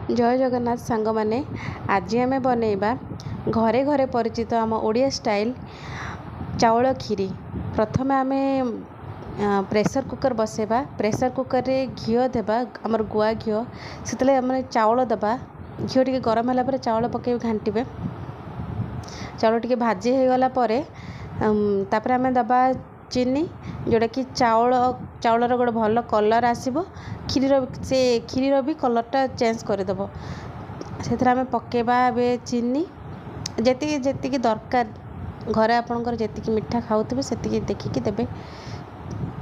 ଜୟ ଜଗନ୍ନାଥ ସାଙ୍ଗମାନେ, ଆଜି ଆମେ ବନେଇବା ଘରେ ଘରେ ପରିଚିତ ଆମ ଓଡ଼ିଆ ଷ୍ଟାଇଲ୍ ଚାଉଳ କ୍ଷୀରି। ପ୍ରଥମେ ଆମେ ପ୍ରେସର୍ କୁକର୍ ବସେଇବା। ପ୍ରେସର୍ କୁକର୍ରେ ଘିଅ ଦେବା, ଆମର ଗୁଆ ଘିଅ। ସେତେବେଳେ ଆମେ ଚାଉଳ ଦେବା। ଘିଅ ଟିକେ ଗରମ ହେଲା ପରେ ଚାଉଳ ପକାଇ ଘାଣ୍ଟିବେ। ଚାଉଳ ଟିକେ ଭାଜି ହେଇଗଲା ପରେ ତାପରେ ଆମେ ଦେବା ଚିନି, ଯେଉଁଟାକି ଚାଉଳର ଗୋଟେ ଭଲ କଲର୍ ଆସିବ, କ୍ଷୀରିର ସେ କ୍ଷୀରିର ବି କଲର୍ଟା ଚେଞ୍ଜ କରିଦେବ। ସେଥିରେ ଆମେ ପକାଇବା ଏବେ ଚିନି ଯେତିକି ଯେତିକି ଦରକାର। ଘରେ ଆପଣଙ୍କର ଯେତିକି ମିଠା ଖାଉଥିବେ, ସେତିକି ଦେଖିକି ଦେବେ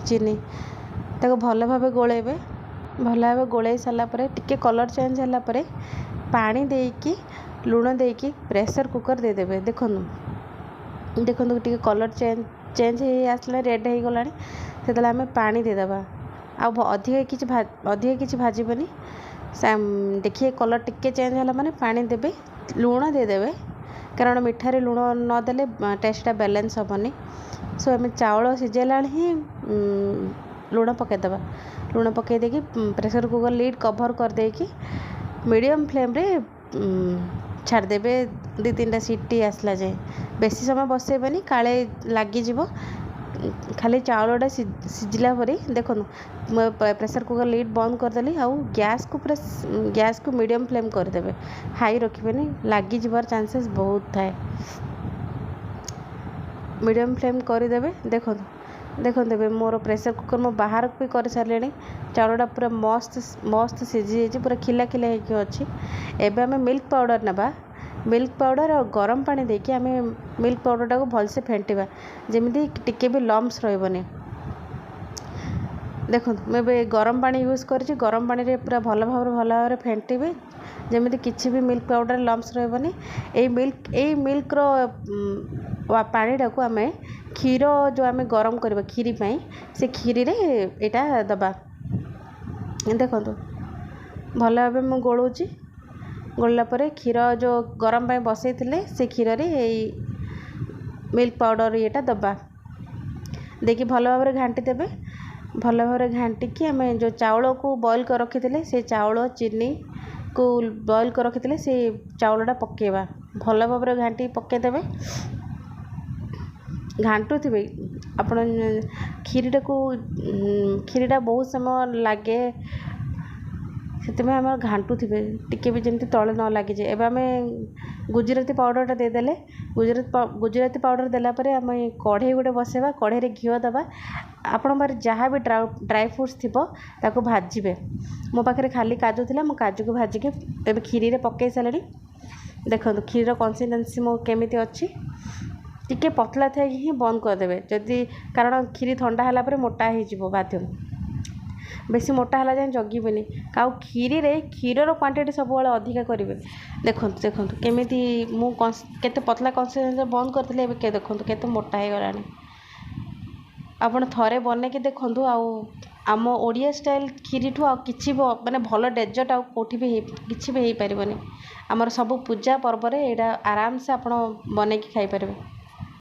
ଚିନି। ତାକୁ ଭଲ ଭାବେ ଗୋଳେଇବେ। ଭଲ ଭାବେ ଗୋଳେଇ ସାରିଲା ପରେ, ଟିକେ କଲର୍ ଚେଞ୍ଜ ହେଲା ପରେ ପାଣି ଦେଇକି, ଲୁଣ ଦେଇକି ପ୍ରେସର୍ କୁକର୍ ଦେଇଦେବେ। ଦେଖନ୍ତୁ ଦେଖନ୍ତୁ, ଟିକେ କଲର୍ ଚେଞ୍ଜ ହେଇ ଆସିଲା, ରେଡ଼୍ ହେଇଗଲାଣି। ସେତେବେଳେ ଆମେ ପାଣି ଦେଇଦେବା। ଆଉ ଅଧିକ କିଛି ଭାଜିବନି। ଦେଖିବେ, କଲର୍ ଟିକେ ଚେଞ୍ଜ ହେଲା ମାନେ ପାଣି ଦେବେ, ଲୁଣ ଦେଇଦେବେ, କାରଣ ମିଠାରେ ଲୁଣ ନଦେଲେ ଟେଷ୍ଟଟା ବାଲାନ୍ସ ହେବନି। ସୋ ଆମେ ଚାଉଳ ସିଝେଇଲା ବେଳେ ହିଁ ଲୁଣ ପକାଇଦେବା। ଲୁଣ ପକାଇ ଦେଇକି ପ୍ରେସର୍ କୁକର୍ ଲିଡ଼୍ କଭର୍ କରିଦେଇକି ମିଡ଼ିୟମ୍ ଫ୍ଲେମ୍ରେ ଛାଡ଼ିଦେବେ 2-3ଟା ସିଟି ଆସିଲା ଯାଏଁ। ବେଶୀ ସମୟ ବସେଇବେନି, କାଳେ ଲାଗିଯିବ। ଖାଲି ଚାଉଳଟା ସିଝିଲା ପରେ, ଦେଖନ୍ତୁ, ମୁଁ ପ୍ରେସର୍ କୁକର୍ ଲିଡ଼୍ ବନ୍ଦ କରିଦେଲି। ଆଉ ଗ୍ୟାସ୍କୁ ପୁରା ଗ୍ୟାସ୍କୁ ମିଡ଼ିୟମ୍ ଫ୍ଲେମ୍ କରିଦେବେ, ହାଇ ରଖିବେନି, ଲାଗିଯିବାର ଚାନ୍ସେସ୍ ବହୁତ ଥାଏ। ମିଡ଼ିୟମ୍ ଫ୍ଲେମ୍ କରିଦେବେ। ଦେଖନ୍ତୁ ଦେଖନ୍ତୁ, ଏବେ ମୋର ପ୍ରେସର୍ କୁକର୍ ମୁଁ ବାହାରକୁ ବି କରିସାରିଲିଣି। ଚାଉଳଟା ପୁରା ମସ୍ତ ମସ୍ତ ସିଝି ଯାଇଛି, ପୁରା ଖିଲା ଖିଲା ହେଇକି ଅଛି। ଏବେ ଆମେ ମିଲ୍କ ପାଉଡ଼ର ନେବା। ମିଲ୍କ ପାଉଡ଼ର ଆଉ ଗରମ ପାଣି ଦେଇକି ଆମେ ମିଲ୍କ ପାଉଡ଼ରଟାକୁ ଭଲସେ ଫେଣ୍ଟିବା, ଯେମିତି ଟିକେ ବି ଲମ୍ସ ରହିବନି। ଦେଖନ୍ତୁ, ମୁଁ ଏବେ ଗରମ ପାଣି ୟୁଜ୍ କରିଛି। ଗରମ ପାଣିରେ ପୁରା ଭଲ ଭାବରେ ଫେଣ୍ଟିବେ, ଯେମିତି କିଛି ବି ମିଲ୍କ ପାଉଡ଼ର ଲମ୍ସ ରହିବନି। ଏଇ ମିଲ୍କର ପାଣିଟାକୁ ଆମେ କ୍ଷୀର ଯେଉଁ ଆମେ ଗରମ କରିବା କ୍ଷୀରି ପାଇଁ, ସେ କ୍ଷୀରିରେ ଏଇଟା ଦେବା। ଦେଖନ୍ତୁ, ଭଲ ଭାବେ ମୁଁ ଗୋଳଉଛି। ଗୋଳିଲା ପରେ କ୍ଷୀର ଯେଉଁ ଗରମ ପାଇଁ ବସେଇଥିଲେ, ସେ କ୍ଷୀରରେ ଏଇ ମିଲ୍କ ପାଉଡ଼ର ଇଏଟା ଦେବା। ଦେଇକି ଭଲ ଭାବରେ ଘାଣ୍ଟି ଦେବେ। ଭଲ ଭାବରେ ଘାଣ୍ଟିକି ଆମେ ଯେଉଁ ଚାଉଳକୁ ବଏଲ୍ କରି ରଖିଥିଲେ, ସେ ଚାଉଳ ଚିନିକୁ ବଏଲ୍ କରି ରଖିଥିଲେ, ସେ ଚାଉଳଟା ପକାଇବା। ଭଲ ଭାବରେ ଘାଣ୍ଟିକି ପକାଇଦେବେ। ଘାଣ୍ଟୁଥିବେ ଆପଣ କ୍ଷୀରିଟାକୁ। କ୍ଷୀରିଟା ବହୁତ ସମୟ ଲାଗେ, ସେଥିପାଇଁ ଆମେ ଘାଣ୍ଟୁଥିବେ ଟିକେ ବି ଯେମିତି ତଳେ ନ ଲାଗିଯାଏ। ଏବେ ଆମେ ଗୁଜୁରାତି ପାଉଡ଼ରଟା ଦେଇଦେଲେ। ଗୁଜୁରାତି ପାଉଡ଼ର ଦେଲା ପରେ ଆମେ କଢ଼େଇ ଗୋଟେ ବସେଇବା। କଢ଼େଇରେ ଘିଅ ଦେବା। ଆପଣଙ୍କ ପାଖରେ ଯାହା ବି ଡ୍ରାଏ ଫ୍ରୁଟ୍ସ ଥିବ, ତାକୁ ଭାଜିବେ। ମୋ ପାଖରେ ଖାଲି କାଜୁ ଥିଲା, ମୁଁ କାଜୁକୁ ଭାଜିକି ଏବେ କ୍ଷୀରିରେ ପକାଇ ସାରିଲିଣି। ଦେଖନ୍ତୁ, କ୍ଷୀରିର କନସିଷ୍ଟେନ୍ସି ମୋ କେମିତି ଅଛି। ଟିକେ ପତଳା ଥାଇକି ହିଁ ବନ୍ଦ କରିଦେବେ ଯଦି, କାରଣ କ୍ଷୀରି ଥଣ୍ଡା ହେଲା ପରେ ମୋଟା ହେଇଯିବ ବାଧ୍ୟ। ବେଶୀ ମୋଟା ହେଲା ଯାଏଁ ଜଗିବେନି। ଆଉ କ୍ଷୀରିରେ କ୍ଷୀରର କ୍ୱାଣ୍ଟିଟି ସବୁବେଳେ ଅଧିକା କରିବେ। ଦେଖନ୍ତୁ ଦେଖନ୍ତୁ, କେମିତି ମୁଁ କେତେ ପତଳା କନସିଷ୍ଟେନ୍ସି ବନ୍ଦ କରିଥିଲି, ଏବେ ଦେଖନ୍ତୁ କେତେ ମୋଟା ହେଇଗଲାଣି। ଆପଣ ଥରେ ବନେଇକି ଦେଖନ୍ତୁ। ଆଉ ଆମ ଓଡ଼ିଆ ଷ୍ଟାଇଲ୍ କ୍ଷୀରିଠୁ ଆଉ କିଛି ବି ମାନେ ଭଲ ଡେଜର୍ଟ ଆଉ କେଉଁଠି ବି କିଛି ବି ହେଇପାରିବନି। ଆମର ସବୁ ପୂଜା ପର୍ବରେ ଏଇଟା ଆରାମସେ ଆପଣ ବନେଇକି ଖାଇପାରିବେ।